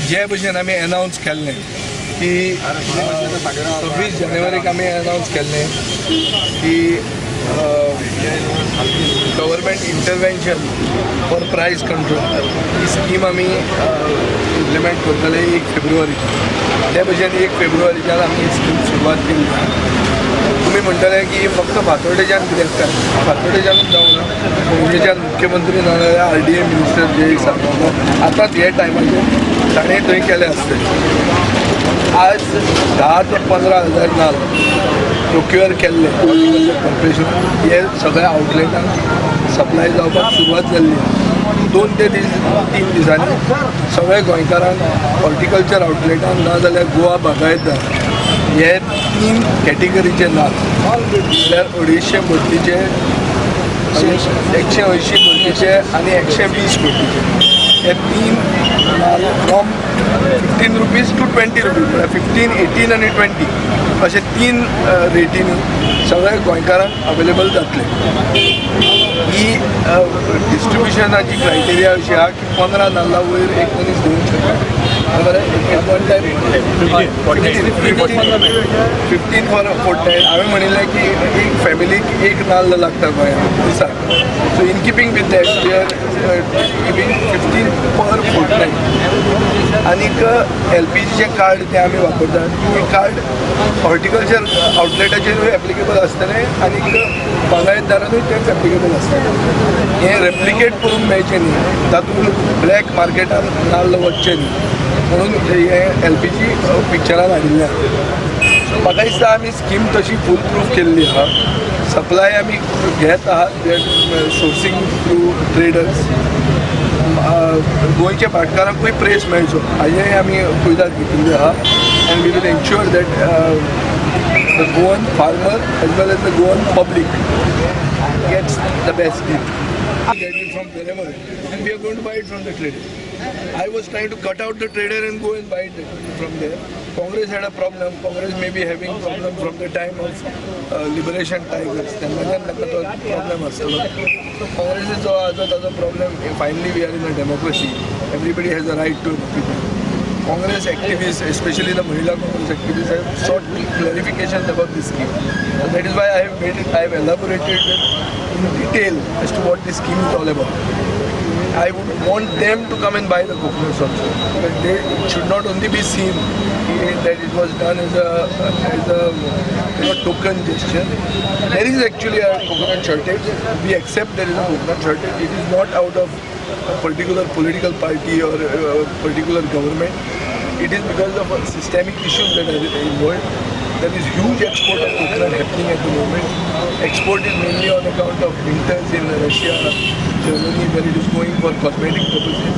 जे भशेन आमी अनावन्स केल्लें की 26 जानेवारीक आमी अनावन्स केल्लें की government intervention for price control he scheme आमी इम्प्लिमेंट करतले 1 फेब्रुवारीच्यान. ते भशेन 1 फेब्रुवारीच्यान आमी ही स्कीम सुरवात केली. तुमी म्हणटले की फक्त फातोर्डेच्यान कित्याक काय, फातोर्डेच्यानूच जावना, पणजेच्यान मुख्यमंत्री ना जाल्यार RDA minister जे सारको आतांच हे टायमाचेर ताणें थंय केलें आसतलें. आज 10 ते 15 हजार नाल प्रोक्युअर केल्ले हॉर्टिकल्चर कॉर्पोरेशन हे सगळ्या आउटलेटांक सप्लाय जावपाक सुरवात जाल्ली. 2 ते 3 दिसांनी सगळे गोंयकारांक हॉर्टिकल्चर आउटलेटान ना जाल्यार गोवा बागायतदार हे 3 कॅटेगरीचे नाल म्हणल्यार 250 बोटीचे, 180 बोटीचे आनी 120 बोटीचे हे 3 नाल फ्रॉम 15 रुपीज टू 20 रुपीज म्हळ्यार 15, 18 आनी 20 अशे 3 रेटींनी सगळ्या गोंयकारांक अवेलेबल जातले. ही डिस्ट्रिब्युशनाची क्रायटेरिया अशी आहा की 15 नाल्ला वयर एक मनीस घेवंक शकता. बरें, one time 15 for a fortnight. हांवें म्हणिल्लें की एक फॅमिलीक 1 नाल्ल लागता गोंयांत दिसाक. So in keeping with that we are giving 15 per fortnight. आनीक LPGचें कार्ड तें आमी वापरतात. हें कार्ड हॉर्टिकल्चर आउटलेटाचेरूय एप्लिकेबल आसतलें आनीक बागायतदारानूय तेंच एप्लिकेबल आसतलें. हें रेप्लिकेट करूंक मेळचें न्ही, तातूंत ब्लॅक मार्केटान नाल्ल वचचें न्ही म्हणून हें LPG पिक्चरान हाडिल्लें आहा. सो म्हाका दिसता आमी स्कीम तशी फूल प्रूफ केल्ली आहा. सप्लाय आमी घेत आहात, we are sourcing through traders. गोंयच्या भाटकारांकूय प्रेस मेळचो हाजेंय आमी कुयदाद घेतिल्ली आहा. And we will ensure that the Goan farmer as well as the Goan public gets the best deal. Get it from wherever, and we are going to buy it from the trader. I was trying to cut out the trader and go and buy it from there. Congress had a problem. Congress may be having problem from the time of Liberation Tigers. तेन्नाच्यान तांकां तो problem आसतलो. So काँग्रेसीचो आजो ताजो problem. Finally we are in a democracy. Everybody has a right to an opinion. Congress activists, especially the Mahila Congress activists, have sought clarification about this scheme. And that is why I have made it, I have elaborated in detail as to what this scheme is all about. I would want them to come and buy the coconuts also. But they, it should not only be seen that it was done as a token gesture. There is actually a coconut shortage. We accept there is a coconut shortage. It is not out of a particular political party or a particular government. It is because of systemic issues that are involved. There is huge export of coconut happening at the moment. Export is mainly on account of winters in Russia, Germany, where it is going for cosmetic purposes.